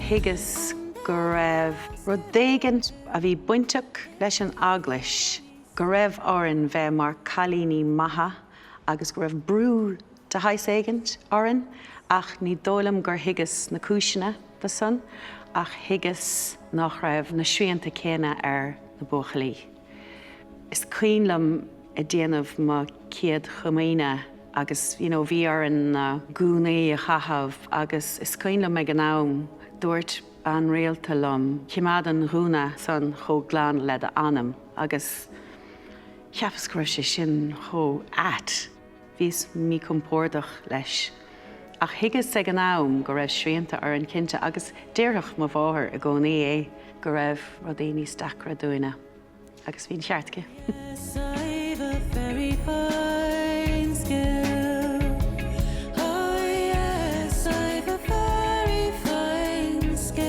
Thuigeas go raibh rud éigin a bhí bainteach leis an eaglais, go raibh orainn bheith mar cailíní maithe agus go raibh brú de shaghas éigint orainn ach ní dóigh liom gur thuigeas na cúiseanna do san ach thuigeas nach raibh na srianta céanna ar na buachaillí. Is cuimhin liom ag déanamh mo chéad chomaoine agus you know bhí orainn na gúnaí a chaitheamh agus is cuimhin liom ag an am dúirt bean rialta liom 'Cimeád an gúna san chomh glan le d'anam' agus cheapas go raibh sé sin chomh ait. Bhíos míchompordach leis. Ach thuigeas ag an am go raibh srianta orainn cinnte agus déarfadh mo mháthair i gcónaí é go raibh rudaí níos deacra dúinne. Agus bhí an ceart aici. Yes, I've a very fine skill. Oh yes, I've a very fine skill.